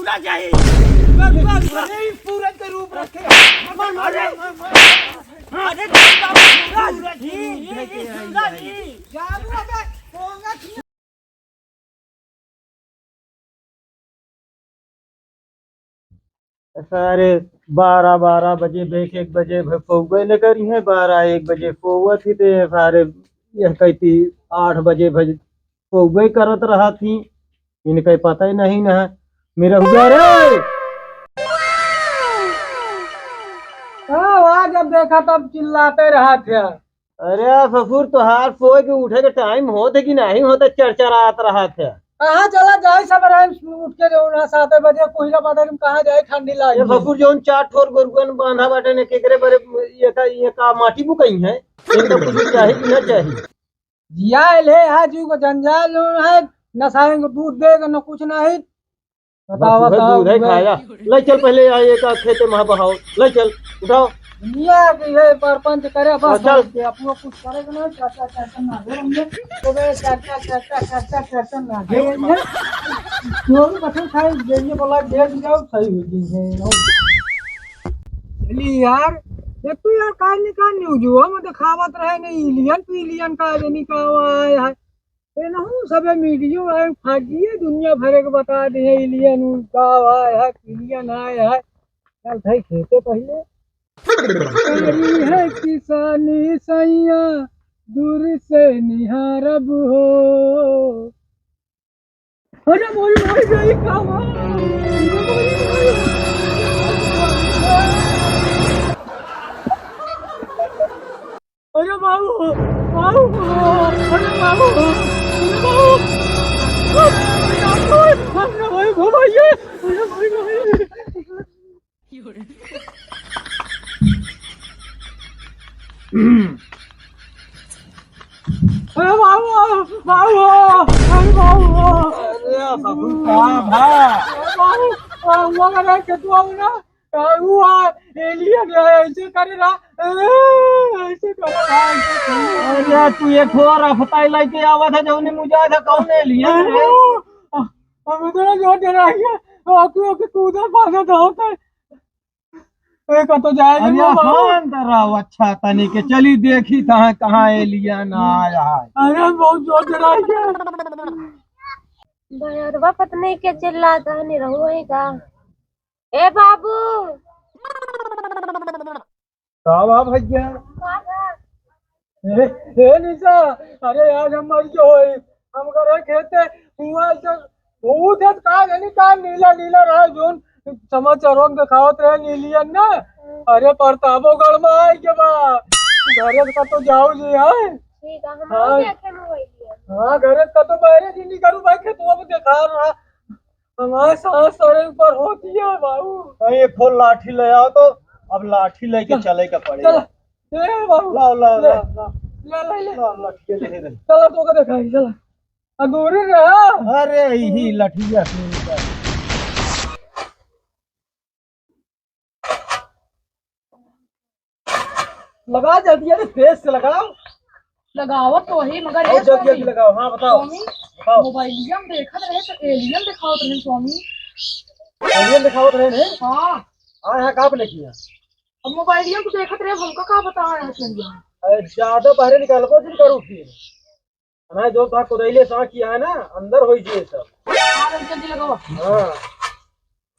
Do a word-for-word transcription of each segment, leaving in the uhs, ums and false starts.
पूरा चाहिए। बस, बस, बस। अरे, ई सूरज के रूप रखे। अरे, अरे, बाबू, सूरज, ई, ई, ई सूरज, ई। सारे बारह, बारह बजे, एक, एक बजे भ-, पौबे न करी है, बारह, एक बजे पौवत ही ते सारे यह कहती आठ बजे भज-, पौबे करत रहा थी, इनके पता ही नहीं ना। मेरा हुआ रे। हाँ, वहाँ जब देखा तब चिल्लाते रहा थे। अरे ससुर, तोहार सोए के उठे के टाइम होत है कि नहीं होत है, चरचरात रहत है। कहाँ चला जाए सब रहे, उठ के जो ना सात बजे कोहिरा बाजार में कहाँ जाए, ठंडी लाग ये गई। ससुर, जौन चार ठोर गोरुअन बांधा बाटे ने, केकरे बरे ये का, ये का माटी बुकई है? इनका कुछ चाही कि ना चाही? जिया ले है, जीव को जंजाल है, न सारे को दूध देगा, न कुछ नहीं। बताओ, बस उधर बताओ, दूध है, उधर। खाया। ले चल, पहले यहाँ एक आध खेते में बहाओ। ले चल, उठाओ। दुनिया के ये परपंच करे, बस हाँ, चल। बस के, अपनो कुछ करे के ना, चाचा, चाचा ना दे हमने। तो बे, चाचा, चाचा, चाचा, चाचा ना दे हमने। जो भी बचल खाए, जे ये बोला, दे दिया, सही हो गई है। चली यार, देख तू यार, काहे नहीं, काहे नहीं, जो हम दिखावत रहे नहीं, alien तो alien का आदमी का हुआ है यार। ए, नहु सबे मीडियो आए, फाजिए दुनिया भरे के बता दे, alien उ का आए है, alien आए है। चल भाई, खेते पहले। करी है किसानी सैया, दूर से निहारब हो। अरे मोरी, मोरी, मोरी, का हुआ? अरे बाबू, बाबू, अरे बाबू, अरे बाबू, अरे बाबू, हमने वही घुमाइए, अरे भाई, भाई। अरे बाबू, बाबू, अरे बाबू, अरे बाबू, का भा? अरे बाबू, आ, हुआ का ना, केतुआ ना, आ, हुआ, alien है, ऐसे करे ना, ए, ऐसे करे ना, ऐसे करे ना। अरे, तू एक और अफताई लेके आवत है, जौने मुझे था, कौन alien है? अरे, हम इतना जोर डरा गया, आँखों के कूदा पाना था होता है। ए, का तो जाए अरे, नहीं बाबू। शांत रहो, अच्छा, तनी के चली देखी तहाँ कहाँ alien आया है। अरे, बहुत जोर डरा गया। बयरवा पत्नी के चिल्लात है, नहीं रहो है का? ए बाबू। का बा भैया? का बा? ए, ए निशा, अरे आज हम मर गए होई। हम करे खेते हुआ से भूत है का जानी का नीला नीला रहा जोन समाचारों में दिखावत रहे नीलियन ना। अरे प्रतापगढ़ में आए के बा। घरे का तो जाओ जी है। ठीक है, हम हाँ। आगे आके मोबाइल लिया। हाँ, घरे का तो बाहरे जी निकलू भाई, खेतवा में देखा रहा। हमारे सांस सड़े ऊपर होती है बाबू। भाई, एक ठो लाठी ले आओ तो, अब लाठी लेके चल, चले के पड़ेगा। चल। ए बाबू। लाओ, लाओ, ले। लाओ, लाओ। ले, ले, ले। लाओ, लाठी के दे दे। चला तो का दिखाई, चला। अगोरे रहा। अरे, यही लठिया से निकाल। लगा जल्दी, अरे तेज से लगाओ। लगावत तो ही, मगर और ए जल्दी, स्वामी, जल्दी लगाओ। हाँ, बताओ। स्वामी, बताओ। मोबाइलिया में देखत रहे तो alien दिखावत रहे स्वामी। Alien दिखावत रहे ने? हाँ। हाँ, यहाँ का पे लिखी है? अब मोबाइलिया में तो देखत रहे, अब हमका का बतावे है चलिए। अरे, ज्यादा बाहरे निकालबो जिन करू फिर। ना, जो था कुदैले सा किया है ना, अंदर होई जे सब। हाँ, जल्दी, जल्दी लगाओ। हाँ।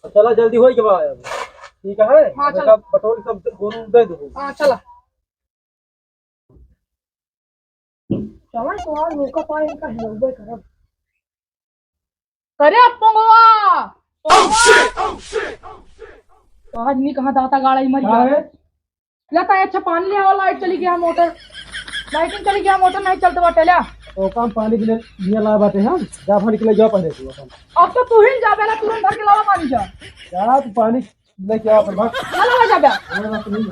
चला, जल्दी होई के बा अब। ठीक है? हाँ, अब चला। एका बटोरी सब गोरू दे दो। हाँ, चला। चला, तो आज मौका पाए, इनका हिलौबे करब। करे अब पोंगवा। Oh, shit! Oh, shit! Oh, shit! तो आज नहीं कहाँ दाता गाड़ा ही मर गया। अरे, ला ताई, अच्छा पानी ले आवा, लाइट चली गया, मोटर, लाइटिंग चली गया, मोटर नहीं चलत बाटे, ला। ओ काम पानी के लिए दिया ला बाटे हम, जा भर के ले जाओ पहले तू अपन। अब तो तू ही जाबे ला, तुरंत भर के लावा पानी जा। जा तू पानी लेके आ अपन, भाग। ना लावा जाबे। अरे बाप रे।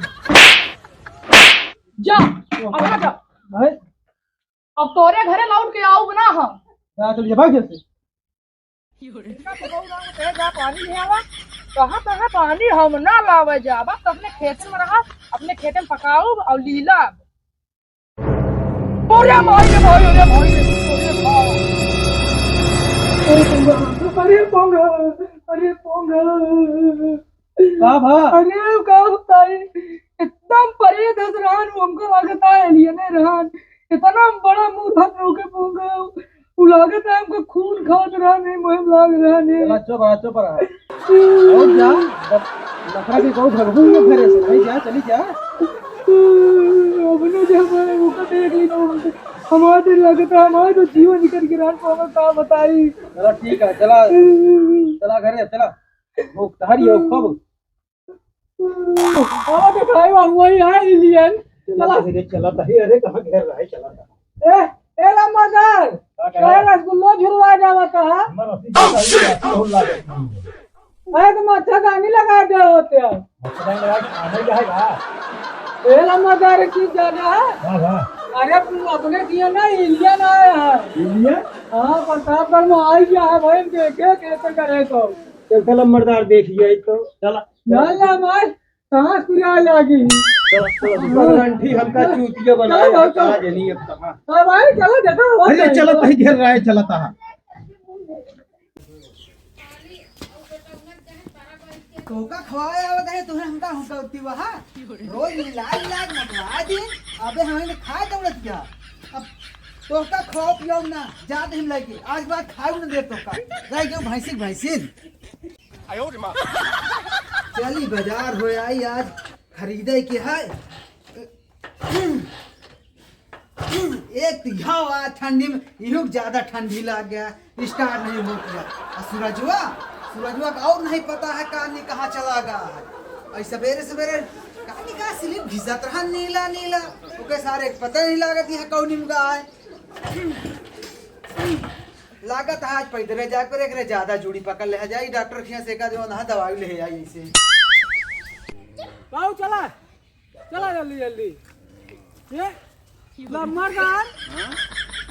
जा, अब ना जा। भाई। अब तोरे घरे लौट के आऊब ना हम। जा चल, जा भाग यहाँ से। इनका तो गौ नाम कहे जा पानी ले आवा। कहाँ, कहाँ पानी हम ना लावे जा। बस अपने खेत में रहा, अपने खेत में पकाओ और लीला। अरे भाई रे भाई, अरे भाई रे, अरे भाई। अरे पंगा, अरे पंगा। अरे पोंगा। का भा? अरे का बताई, एकदम परेत हस रहन, हमको लागत है एलियने रहन। इतना बड़ा मुंह धर के पोंगा। उ लागत है हमको खून खात रहन, मुंह लाग रहन। चला चुप रहा, चुप रहा। और जा, जब नखरा के कहू भगबू के घरे से, भाई जा, चली जा। अपने जब है, ओका देख ली ना, हमारे दिल लागत है, हमारे तो जीवन निकल के रहन, पोंगा का बताई। चला ठीक है, चला, चला घरे, चला। भूख तहरी हो खूब। अब तो भाई, वही है एलियन। चला चला। तही रे, चला तही। अरे, कहाँ घेर रहा है, चला तही। ए, ए, लंबरदार, का कहे? कहे रसगुल्लो झुरवा जावा कहा? हमर रसगुल्लो झुरवा जावा। अरे, तो मच्छरदानी लगा दे होते हैं। मच्छरदानी लगा के खाने का है का? ए, लंबरदार, एक चीज जाना है? हाँ, हाँ। अरे, तू अपने किया ना, एलियन आया है। एलियन? हाँ, प्रतापगढ़ में आई गया है भाई, देखे कैसे करे तो। चल, चल, लंबरदार, देख लिया एक तो। चला। चल ना भाई, सांस पूरा लागी। चल, चल, चल, अंठी हमका चूतिया बनाए, चल, चल। कहाँ जनी अब कहाँ। हाँ भाई, चलो देखो, हो अरे, जाएगा। चलत ही घेर रहा है, चलत हा। तोका खवाए आवत है, तुहे हमका हुकौती वहा। रोज मिला मिला के मोटवा दे। अबे हमें तो खाए दौड़त गया। अब तोका खवाओ पियाओ ना, जात हम लेके। आज बाद खाए न दे तोका। रह गयो भैंसी भैंसी। चली बाजार हो आई, आज खरीदे के है। एक तो यहाँ आज ठंडी में इहो ज्यादा ठंडी लाग गया, start नहीं होत है। और सूरजवा, सूरजवा का और नहीं पता है का नहीं कहाँ चला गया है। और सवेरे सवेरे का नहीं का slip घिसत रहा नीला नीला, ओके सारे पता नहीं लागत यहाँ कौन निमगा है। लागत है आज पैदल जाए पर एकरे ज्यादा जूड़ी पकड़ ले जाई, डॉक्टर खिया से का जो ना दवाई ले आई इसे। बाबू चला, चला जल्दी जल्दी। ये लम्बरदार, हाँ?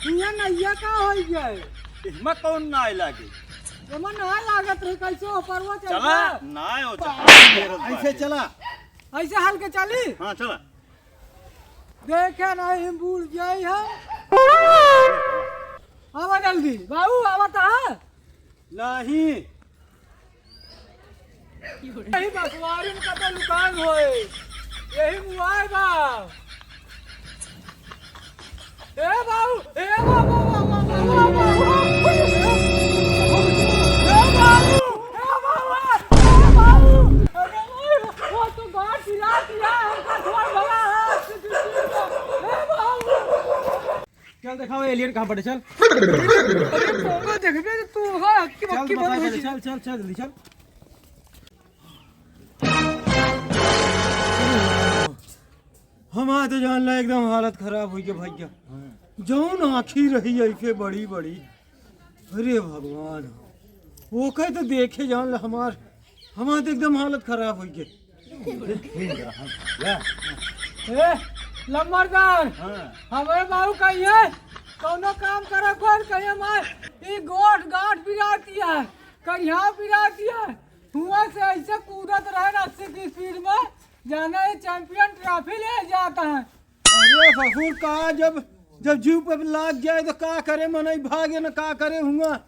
ये नैया का होई गए? इसमें कौन नाय लागे? एमा नाय लागत रहे, कैसे ऊपरवा चल चला, गया? नाय हो, चला। ऐसे चला। ऐसे हल के चली? हाँ, चला। देखे नहीं, हम बूड़ जाई हम। आवा जल्दी, बाबू, आवा तो है। नहीं। यही बसवारी में कतौ लुकान होए। यही मुआए बा। ए बाबू, ए बाबू, बाबू, बाबू, बाबू, बाबू। ए बाबू, ए बाबू, ए बाबू। अरे भाई, वो तो गांठ पिला दिया हमका, छोड़ भला है। ए बाबू। चल देखाओ alien कहाँ पड़े, चल। अरे पोंगा देखबे तो तू, हाँ, अक्की चल, बक्की बंद बताए हो पहले, जी। चल, चल, चल, जल्दी चल। हमार तो जान ला एकदम हालत खराब होई के भैया। जौन आँखी रही ऐसे बड़ी बड़ी, अरे भगवान, ओके तो देखे जान ला हमार, हमार तो एकदम हालत खराब होई के। ए, लम्बरदार, हाँ। हमारे बाबू कहिए, कौनो काम करे खोल, कहिए मार, ई गोठ गांठ पिराती है, करिया पिराती है, हुआ से ऐसे कूदत रहे अस्सी की speed में, जाने ये champion trophy ले जाता है। अरे ससुर का जब, जब जीव पे लाग जाए तो का करे मनई भागे न का करे हुआ।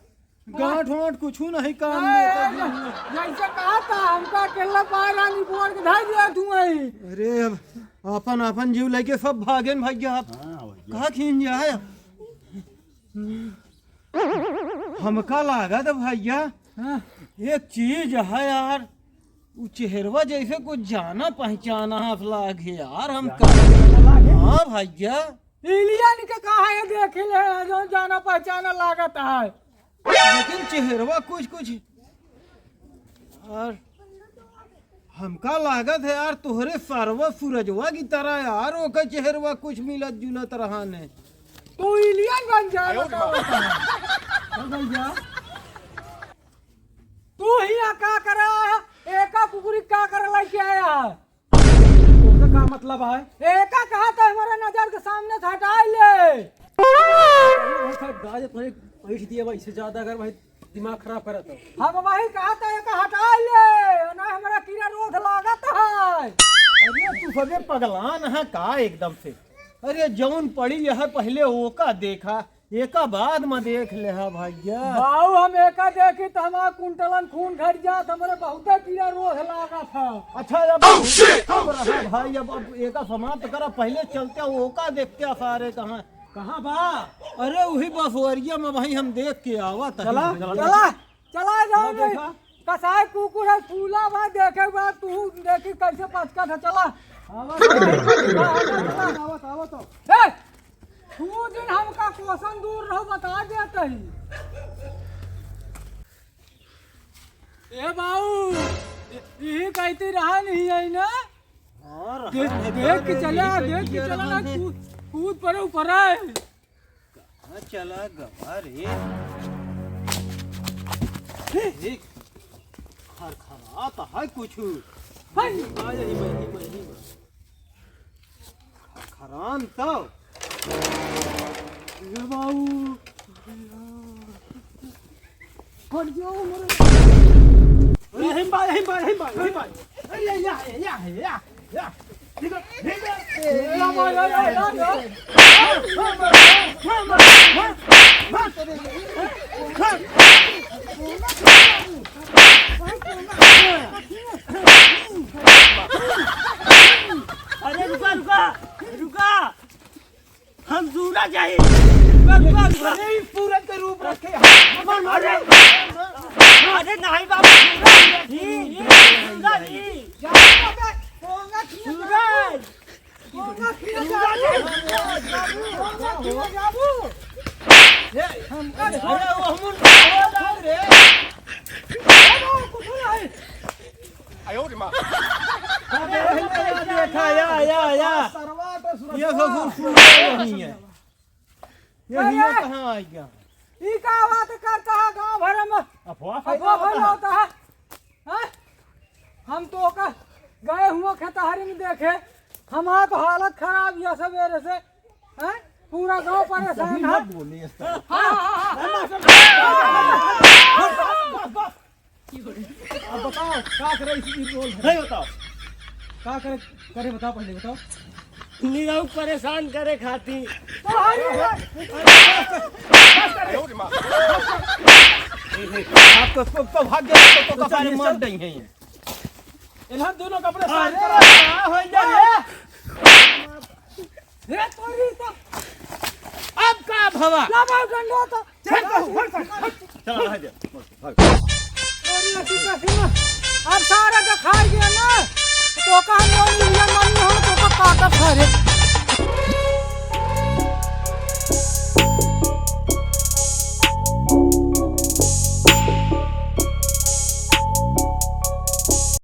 गांठ वांठ कुछू नहीं काम अरे, देता। जैसे कहा था, हमका अकेला पाए रानी बोल के धर दिया तू वहीं। अरे, अब आपन, आपन जीव लेके सब भागेन भैया। आप हाँ, भैया। कहाँ खींच जाए? हमका लागत है भैया, हाँ। एक चीज है यार, उ चेहरवा जैसे कुछ जाना पहचाना हस लागे यार, हमका। जाना पहचाना लागे? हाँ भैया। Alien के कहा है देखे ले, जो जाना पहचाना लागत है। लेकिन चेहरवा कुछ कुछ। और हमका लागत है यार, तोहरे सरवा सूरजवा की तरह यार, ओकर चेहरवा कुछ मिलत जुलत रहा ने। तू alien बन जाए, बताओ। चल भैया। तू ही यहाँ का करे आया? एका कुकुरी का करे लेके आया? ओकर का मतलब है? एका कहा था हमारा नजर के सामने से हटा ले। अरे भाई, गाज तो एक बैठ दिया भाई, इससे ज्यादा अगर भाई दिमाग खराब करत हो। हम वही कहा था, एका हटा ले, ना हमारा कीड़ा रोध लागत है। अरे तू सबे पगलान है का एकदम से? अरे जौन पड़ी है पहले ओका देखा, एका बाद में देख लेहा भइया। बाऊ, हम एका देखी त हमार कुंटलन खून घट जात, हमरे बहुते पीरा रोह लागत ह। अच्छा, अब, अब रहा भाई, अब, अब एका समाप्त करा, पहिले चलते ओका देखते आ सारे कहाँ। कहाँ बा? अरे उही बसवरिया में भाई हम देख के आवत हई। चला, चला। चला जाओ चला रे। देखा। कसाई कुकुर है, फूला बा, देखे बा, तू देखी कैसे पचकत है, चला। आवत, आवत, आवत, आवत। ए, तू दिन हमका क्वेश्चन दूर रहो, बता देत ही। ए बाऊ, इ-, इही कहती रहा नहीं है ना? और देख, हम देख के चला, देख के चला ना, कूद, कूद परे ऊपर है। कहाँ चला गवा रे? हे, हे, खरखरात है कुछ। हाय। आ, यही बा, यही बा, यही बा। खरखरान तो। ये बाऊ। हट जाओ, मरे। अरे, हिम्बा, हिम्बा, हिम्बा, हिम्बा। अरे, या, या, या, या। अरे रुका, रुका, रुका। हम सूरज हई। रुका, रुका, रुका। अरे, ई सूरज के रूप रखे। अरे, अरे नहीं बाबू, सूरज ही, सूरज ही। सूरज। अरे भैया, या देखा, या, या, या। ये ससुर सुन रहे नहीं है। ये भैया। हियाँ कहाँ आ गया? ई का बात करता है गाँव भर में? अफवाह अफवाह फैलावता है। फैलावता है। हैं? हम तो ओका गए हुआ खेतहरी में देखे, हमार तो हालत खराब है सवेरे से, हैं? पूरा गाँव परेशान सही है। मत बोलिए इस तरह। हाँ, हाँ, हाँ, हाँ। बस, बस, बस। अब बताओ, का करे इस, इस रोल में? नहीं बताओ। का करे, करे बताओ, पहले बताओ। निरहू परेशान करे खातिर। आप तो, तो, तो भाग गए, तो, तो, तो कपारे मार दई हैं ये। इन्हन दोनों का अपने साथ अरे, करा। का हो गया रे? रे तोरी तो। अब का भवा? लावा डंडा तो। चल, चल, चल, चल। चल, आ जा। भाग। अरे, ऐसी कैसी ना? अब सारा जो खाई गया ना, तो का हम लोग इंडियन मनी हो, तो का काटत है रे।